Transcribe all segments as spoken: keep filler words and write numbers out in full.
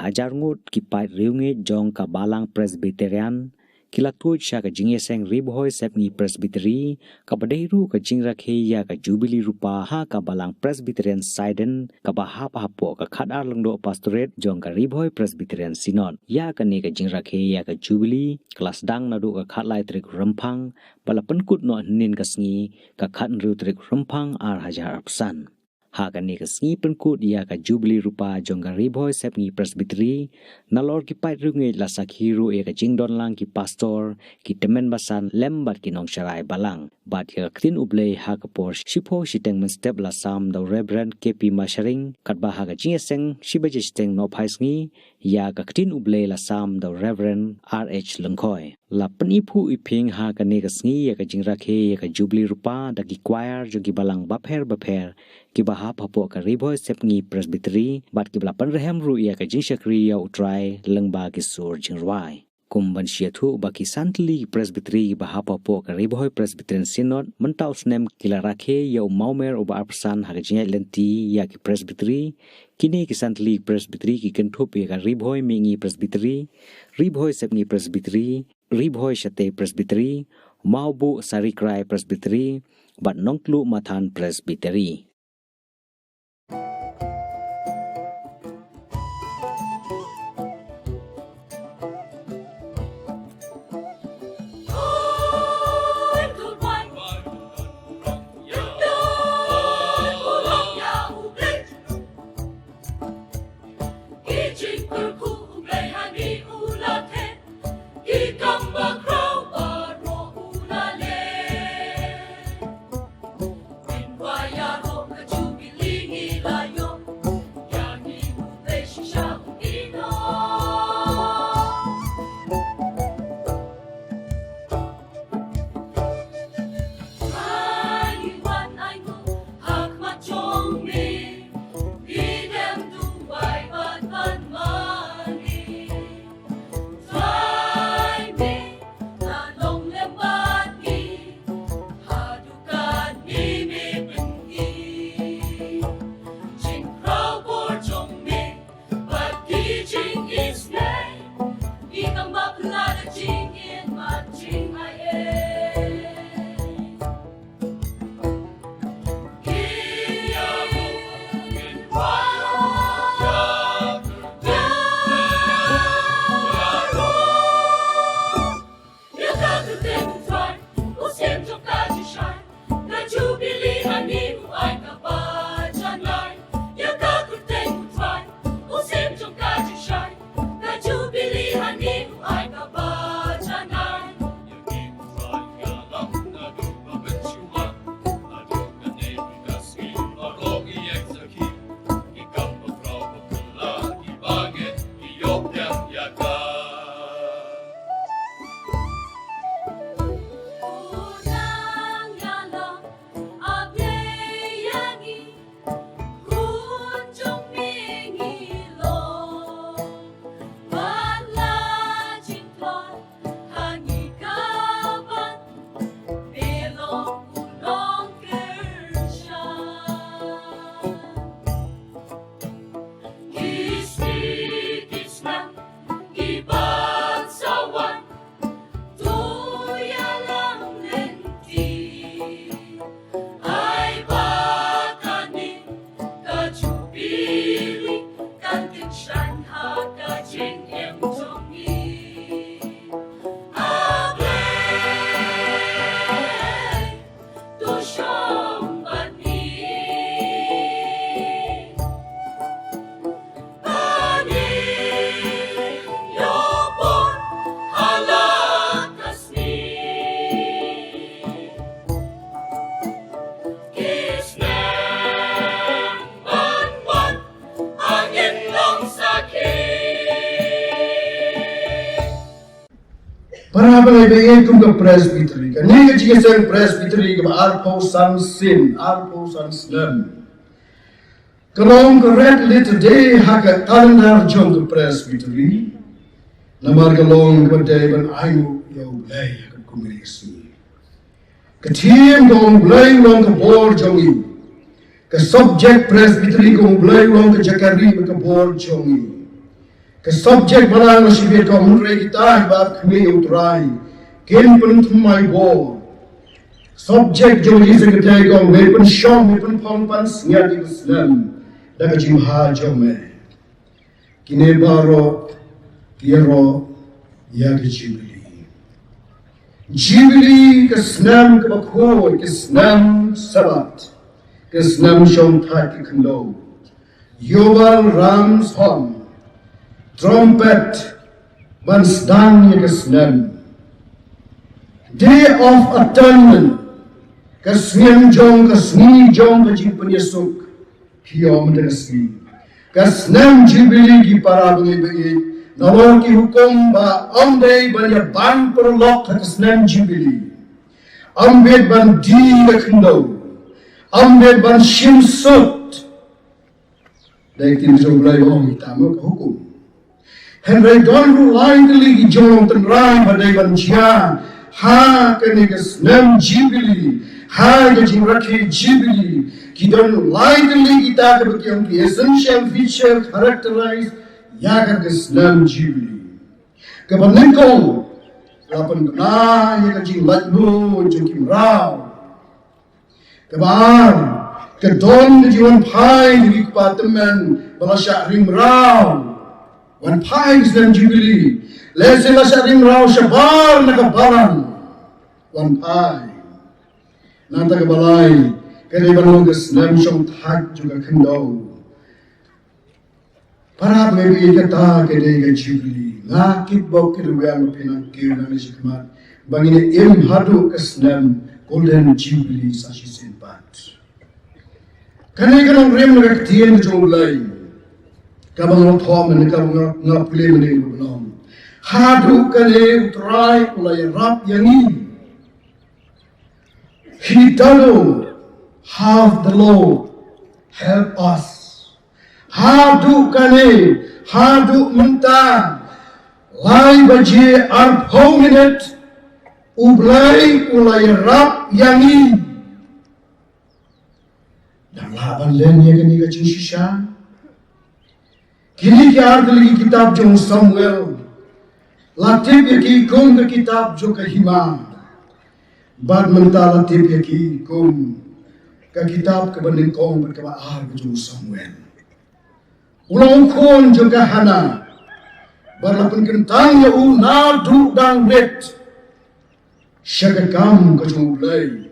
Hajar ngut ki paid riewngeit jong ka Balang Presbyterian ki la tuid sha ka jingïaseng Ri Bhoi Sepngi Presbytery, kaba dei ruh ka jingrakhe ïa ka Jubili Rupa ha ka Balang Presbyterian Sydney, kaba hap hapoh ka khatar lyngdoh Pastorate jong ka Ri Bhoi Presbyterian Synod. Ïa kane ka jingrakhe ïa ka Jubili ka la sdang naduh ka khatlai tarik Rymphang, ba la pynkut noh hynnin ka sngi, ka khathynriew tarik Rymphang ar hajar arphew san. Ha kane ka sngi pynkut ïa ka Jubili Rupa jong ka Ri Bhoi Sepngi Presbytery, nalor ki paid riewngeit la sakhi ruh ïa ka jingdon lang ki pastor, ki tymmen basan lem bad ki nongsharai balang. Bad ïa ka ktien U Blei ha ka por shiphew shiteng mynstep la sam da u Reverend K P Masharing, katba ha ka jingïaseng shi baje shiteng nohphai sngi, ïa ka ktien U Blei la sam da u Reverend R H Lyngkhoi. La pyniphuh iphieng ha kane ka sngi ïa ka jingrakhe ïa ka Jubili Rupa da ki choir jong ki balang bapher bapher, kiba hap hapoh ka Ri Bhoi Sepngi Presbytery, bad kiba la pynrhem ruh ïa ka jingshakri ïa U Trai lyngba ki sur jingrwai. Kum ban sngewthuh ba ki san tylli ki Presbytery kiba hap hapoh ka Ri Bhoi Presbyterian Synod mynta u snem ki la rakhe ïa u mawmer uba arphew san ha ka jingïaid lynti ïa ki Presbytery. Kine ki san tylli ki Presbytery ki kynthup ïa ka Ri Bhoi Mihngi Presbytery, Ri Bhoi Sepngi Presbytery, Ri Bhoi Shatei Presbytery, Mawbuh Sarikrai Presbytery, bad Nongtluh Mathan Presbytery. Para bangeit, bangeit kum ka Presbytery, kane ka jingïaseng Presbytery kaba arphew san sien, arphew san snem. Ka long ka Red Letter Day ha ka kalendar jong ka Presbytery. Namar ka long kaba dei ban ainguh ïa U Blei ha katkum kane ka sngi. Ka theme ka ong U Blei u long ka bor jong ngi. Ka subject Presbytery ka ong U Blei u long ka jaka ri bad ka bor jong ngi. Ka subject ba la nga shibit ka ong, hynrei kita kiba ap khmih ïa U Trai kin pynthymmai bor. Subject jong ka jingïaseng kynthei ka ong, me pynshong, me pynphong, pansngiat ïa ka snem da ka jingbha jong me. Kine baroh ki ïaroh ïa ka Jubili. Jubili, ka snem kaba khuid, ka snem Sabat, ka snem shong thait ka khyndew. Yubal, ram's horn, trumpet, ban sdang ïa ka snem. Day of Atonement, ka snem jong, ka sngi jong ka jingpynïasuk. Ki ong mynta ka sngi, ka snem Jubili, ki para bangeit baieit, nalor ki hukum ba ym dei ban ïa ban paralok ha ka snem Jubili. Ym bit ban die ïa ka khyndew. Ym bit ban shim sut. Dei ktien jong U Blei ba ong, ïa kata mo ka hukum. Hynrei don ruh lai tylli ki jinglong tynrai ba dei ban jia ha kane ka snem Jubili, ha ka jingrakhe Jubili. Ki don lai tylli kita kiba ki ong ki essential feature characterize ïa ka snem Jubili. Kaba nyngkong, la pynduna ïa ka jinglaitluid jong ki mraw. Kaba ar, ka don ka jingwanphai na ki kpa tymmen ba la shah ring mraw. Wanphai ka snem Jubili. Lehse la shah ring mraw shabar na ka balang. Wanphai. Nangta kaba lai, ka dei ban long ka snem shong thait jong ka khyndew. Para bangeit baieit, kata ka dei ka Jubili. Nga kitbok kitrwiang ba phin nang kiew nangne shakhmat ba ngin ïa im haduh ka snem Golden Jubili sa shisien pat. Kane ka nongrim na ka ktien ka jong U Blei kaba nga la thoh mynne, kaba nga, nga pule mynne, kaba nong, haduh kane U Trai u la ïarap ïa ngi. Hitano hath the Lord helped us. Haduh kane, haduh mynta, lai baje arphew minit, U Blei u la ïarap ïa ngi. Dang lah ban len ïa kane ka jingshisha. Kine ki ar tylli ki kitab jong Samuel, la tip ïa ki kum ka kitab jong ka hima. Bad mynta la tip ïa ki kum ka kitab kaba nyngkong bad kaba ar ka jong Samuel. U long u khun jong ka Hana. Bad la pynkyntang ïa u naduh dang rit sha ka kam ka jong U Blei.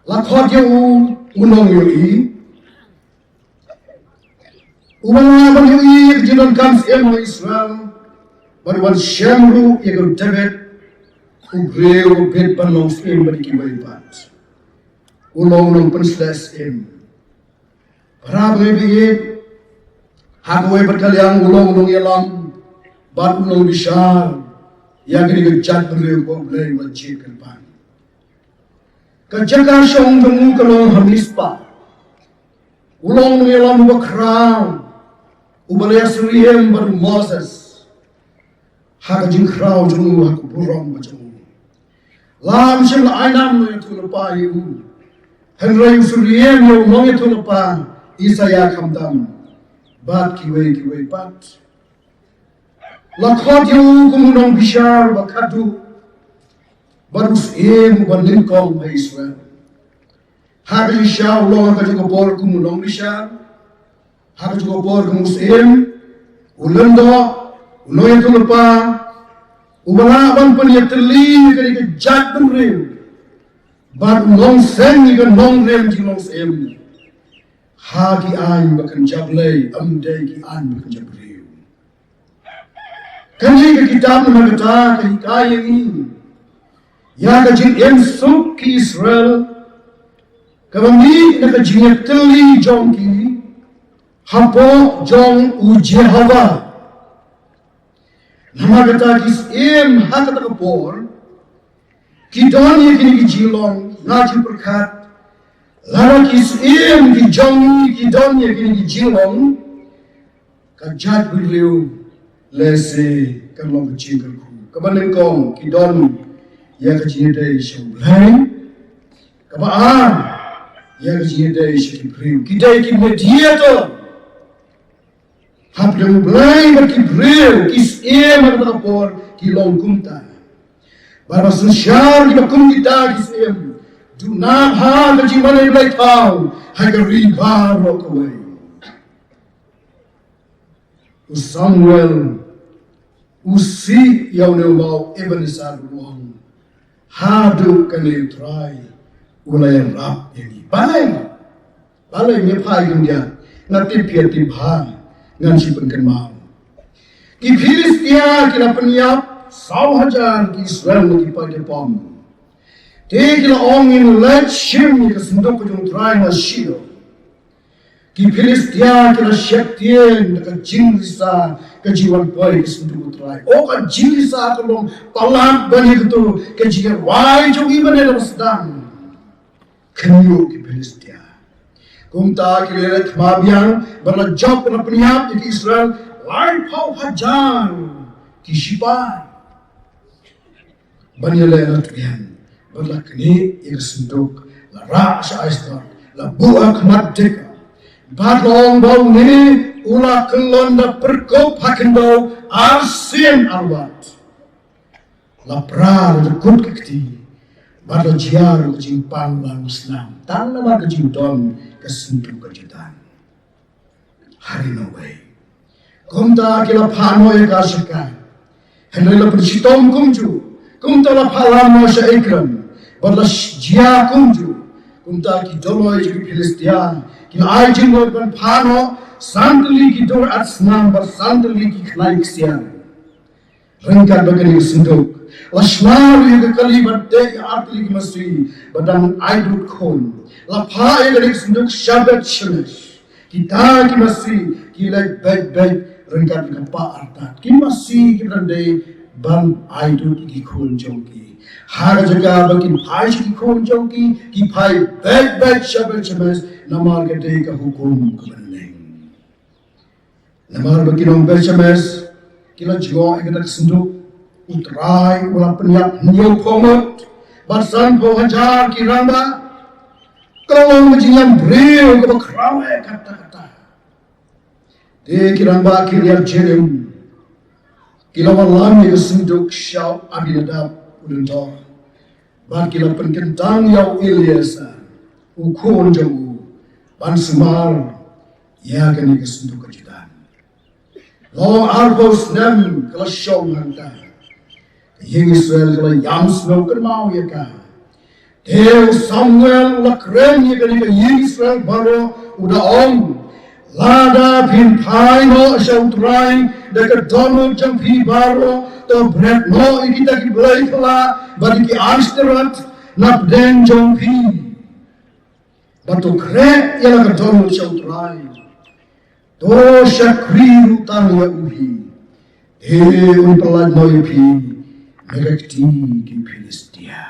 La khot ïa u, u nongïohi. U wan ban ïohi ïa ka jingdonkam syiem ha Israel. Bad u wan shem ruh ïa ka David, u briew uba bit ban long syiem bad kiwei pat. U long u nongpynsleh syiem. Para bangeit baieit, ha kawei pat ka liang u long u nongïalam bad u nongbishar ïa kane ka jaitbynriew ba U Blei u la jied kyrpang. Ka jaka shong jong u ka long ha Mizpah. U long u nongïalam uba khraw, uba la ïasyriem bad u Moses ha ka jingkhraw jong u, ha ka burom ba jong u. La ym shym la ai nam nongïathuhlypa ïa u, hynrei u syriem ïa u nongïathuhlypa Isaïah khamtam bad kiwei kiwei pat. La khot ïa u kum u nongbishar uba khadduh bad u syiem uba nyngkong ha Israel. Ha ka jingshisha u long ha kajuh ka por kum u nongbishar, ha kajuh ka por kum u syiem, u lyngdoh, u nongïathuhlypa, uba lah ban pynïatylli ïa kane ka jaitbynriew bad u nongseng ïa ka nongrim jinglong syiem ha ki aiñ ba kynja Blei, ym dei ki aiñ ba kynja briew. Kane ka kitab namar kata ka hikai ïa ngi ïa ka jingim suk ki Israel, kaba mih na ka jingïatylli jong ki hapoh jong u Jehobah. Namar kata ki syiem ha kata ka por ki don ïa kine ki jinglong, nga ju pyrkhat, lada ki syiem ki jong ngi ki don ïa kine ki jinglong, ka jaitbynriew lehse kan long ka jingkyrkhu. Kaba nyngkong, ki don ïa ka jingïadei sha U Blei. Kaba ar, ïa ka jingïadei sha ki briew. Ki dei ki mediator. Hapdeng U Blei bad ki briew, ki syiem ha kata ka por ki long kumta. Bad ba synshar kiba kum kita ki syiem, duna ha ka jingmane blei thaw ha ka ri baroh kawei. U Samuel u sih ïa une u maw Ebenezer, u ong, haduh kane U Trai u la ïarap ïa ngi. Balei? Balei? Ngi phai khyndiat, nga tip ïa tip ha, ngan shu pynkynmaw. Ki Philistia ki la pynïap saw hajar ki Israel na ki paid pom. Te ki la ong, ngin leit shim ïa ka synduk ka jong U Trai na Shilo. Ki Philistia ki la sheptieng da ka jingrisa ka jingwan poi ka synduk U Trai. O ka jingrisa ka long palat ban ïa katu ka jingrwai jong i ban ïa la sdang. Khynñiuh ki Philistia. Kumta ki la leit thma biang bad la jop, la pynïap ïa ki Israel laiphew hajar ki shipai. Ban ïaleh la tbian bad la knieh ïa ka synduk, la rah sha Ashdod, la buh ha khmat dik. Bad la ong ba une u la kyllon da pyrkhat ha khyndew arsien arwat. La pra da kut ka kti bad la jia ruh ka jingpang lang snam tang namar ka jingdon ka synduk ka judan. Hari no wei. Kumta ki la phah noh ïa ka sha ka. Hynrei la pynshitom kumjuh. Kumta la phah lam noh sha Ekron. Bad la sh- jia kumjuh. Kumta ki dolloi jong ki Philistia ki la ai jingmut ban phah noh san tylli ki dur at snam bad san tylli ki khnai ksiar. Ryngkat bad kane ka synduk la shna ruh ïa ka kali ban teh ïa artylli ki masi ba dang aidud khun. La phah ïa kane ka synduk sha Beth Shemesh. Kita ki masi ki leit beit beit ryngkat ka pah artat. Ki masi ki dang dei ban aidud ïa ki khun jong ki. Ha ka jaka ba kin phai sha ki khun jong ki, ki phai beit beit sha Beth Shemesh namar ka dei ka hukum ka bneng. Namar ba ki nong Beth Shemesh ki la jngoh ïa kata ka synduk, U Trai u la pynïap hynñiewphew ngut bad sanphew hajar ki rangbah. Ka long ka jingïap briew kaba khraw eh katta katta. Te ki rangbah Kiriat Jearim ki la wallam ïa ka synduk sha u Abinadab u lyngdoh. Bad ki la pynkyntang ïa u Eleasar u khun jong u ban sumar ïa kane ka synduk ka judan. Long arphew snem ka la shong hangta. Ka ïing Israel ka la ïam sngewkynmaw ïa ka. Te u Samuel u la kren ïa kane ka ïing Israel baroh, u da ong, lada phin phai noh sha U Trai da ka dohnud jong phi baroh, to bret noh ïa kita ki blei phylla bad ïa ki Ashtoreth na pdeng jong phi. Bad to khreh ïa la ka dohnud sha U Trai. To shakri ruh tang ïa u hi. Te un pyllait noh ïa phi na ka kti ki Philistia.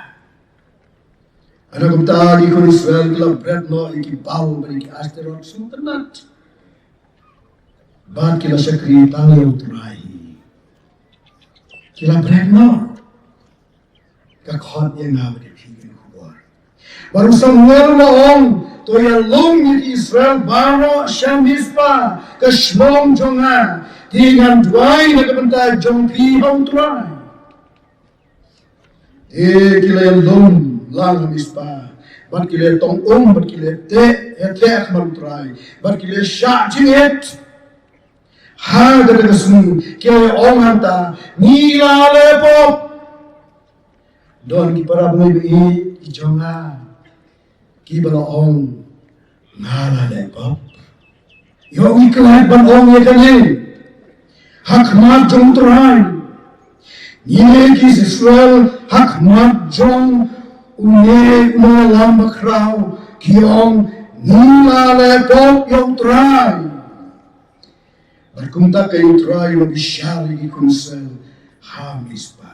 Hynda kumta ki khun Israel ki la bret noh ïa ki Baal bad ïa ki Ashtoreth sngewtynnat. Bad ki la shakri tang ïa U Trai. Ki la bret noh. Ka khot ïa nga bad ïa phi kane ka khubor. Bad u Samuel u la ong, to ïalum ïa ki Israel baroh sha Mizpa, ka shnong jong nga. Te ngan duwai na ka bynta jong phi ha U Trai. Te ki la ïalum lang ha Mizpa, bad ki la tong um, bad ki la teh, ïateh ha khmat U Trai, bad ki la shah jingit. Ha kata ka sngi ki la ong hangta, ngi la leh pop. Don ki para bangeit ba ïeit ki jong nga kiba la ong, nga la leh pop. Ïoh ngi klet ban ong ïa kane ha khmat jong U Trai. Ngi ki Israel ha khmat jong une u nongïalam bakhraw ki ong, ngi la leh pop ïa U Trai. Bad kumta ka ïing U Trai u la bishar ïa ki khun Israel ha Mizpa.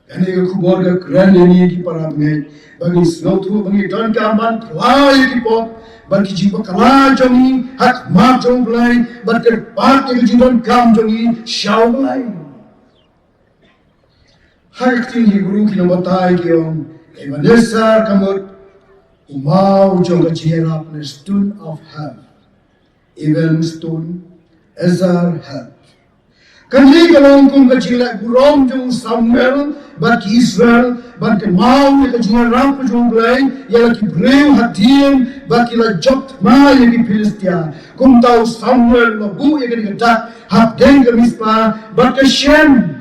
Kane ka khubor ka kren ïa ngi ki para bangeit ba ngin sngewthuh ba ngi donkam ban phla ïa ki pop bad ki jingbakla jong ngi ha khmat jong U Blei bad kyrpad ïa ki jingdonkam jong ngi sha U Blei. Ha ka ktien Hebru ki nongbatai ki ong, Ebenezer ka mut u maw jong ka jingïarap ne stone of help. Even stone, Ezer Health. Kane ka long kum ka jingleh burom jong u Samuel bad ki Israel ban kynmaw ïa ka jingïarap ka jong U Blei ïa la ki briew hadien ba ki la jop thma ïa ki Philistia. Kumta u Samuel u la buh ïa kane ka dak hapdeng ka Mizpa bad ka Shen.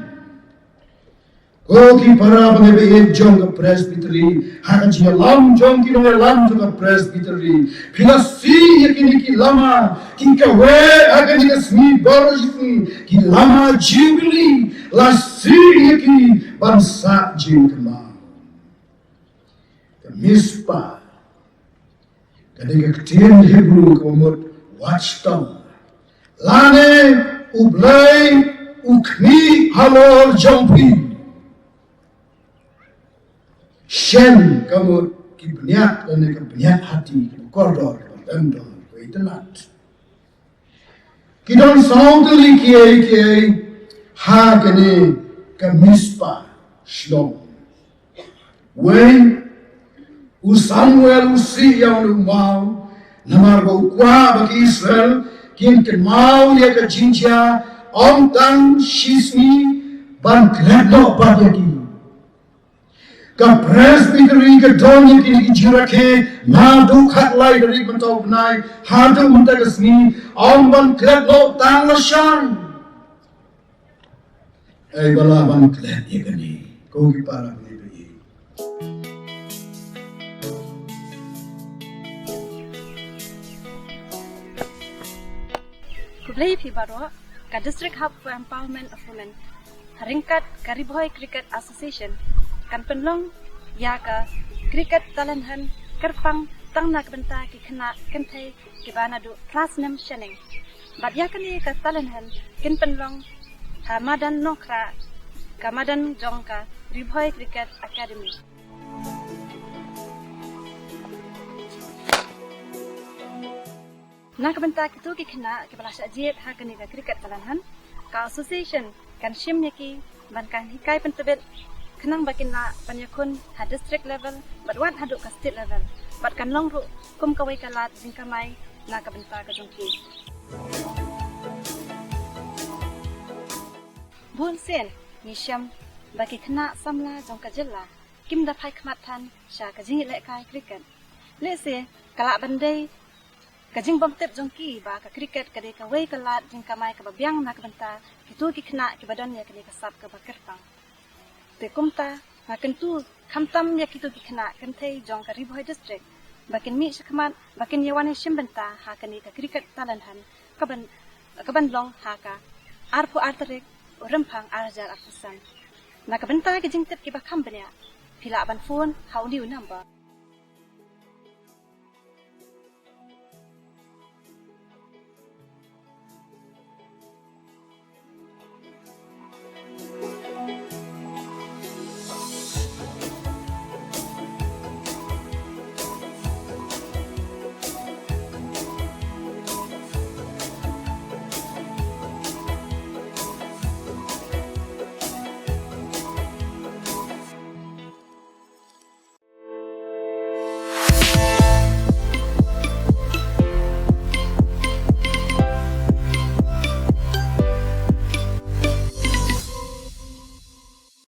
Ko ki para bangeit jong ka Presbytery, ha ka jingïalam jong ki nongïalam jong ka Presbytery, phi la sih ïa kine ki lama, ki kawei ha kane ka sngi baroh shi sngi, ki lama Jubilee, la sih ïa ki ban sah jingkynmaw. Ka Mizpa, ka dei ka ktien Hebrew ka mut watchtower. Lane U Blei u khmih halor jong phi. Shen ka mut ki bniat lane ka bniat hati, ka kordor, ka tendor, ka itynnad. Ki don saw tylli kiei kiei ha kane ka Mizpa shnong. Wei, u Samuel u sih ïa une u maw, namar ba u kwah ba ki Israel kin kynmaw ïa ka jingjia ym tang shi sngi ban klet noh pat ïa ki. Ka Presbytery ka don ïa kine ki jingrakhe naduh khatlai tarik mynta u bnai haduh mynta ka sngi, ym ban klet noh tang lashai. Ei, ba lah ban klet ïa kane, ko ki para bangeit. Khublei phi baroh, ka District Hub for Empowerment of Women, ha ryngkat ka Ri Bhoi Cricket Association, kan pynlong ïa ka cricket talent hunt kyrpang tang na ka bynta ki khynnah kynthei kiba naduh phra snem shaneng. Bad ïa kane ka talent hunt kin pynlong ha madan Nongkhrah, ka madan jong ka Ri Bhoi Cricket Academy. Na ka bynta kito ki khynnah kiba la shah jied ha kane ka cricket talent hunt, ka association kan shim ïa ki ban kan hikai pyntbit khnang ba kin lah ban ïakhun ha district level bad wat haduh ka state level, bad kan long ruh kum kawei ka lad jingkamai na ka bynta ka jong ki. Bun sien ngi shem ba ki khynnah samla jong ka jylla kim da phai khmat than sha ka jingïalehkai cricket. Lehse ka lah ban dei ka jingbymtip jong ki ba ka cricket ka dei kawei ka lad jingkamai kaba biang na ka bynta kito ki khynnah kiba don ïa kane ka sap kaba kyrpang. Te kumta nga kyntu khamtam ïa kito ki khynnah kynthei jong ka Ri Bhoi District ba kin mih shakhmat, ba kin ïa wan ïashim bynta ha kane ka cricket talent hunt kaban, kaban long ha ka arphew ar tarik u Rymphang ar hajar arphew san. Na ka bynta ki jingtip kiba kham bniah, phi lah ban phone ha une u number.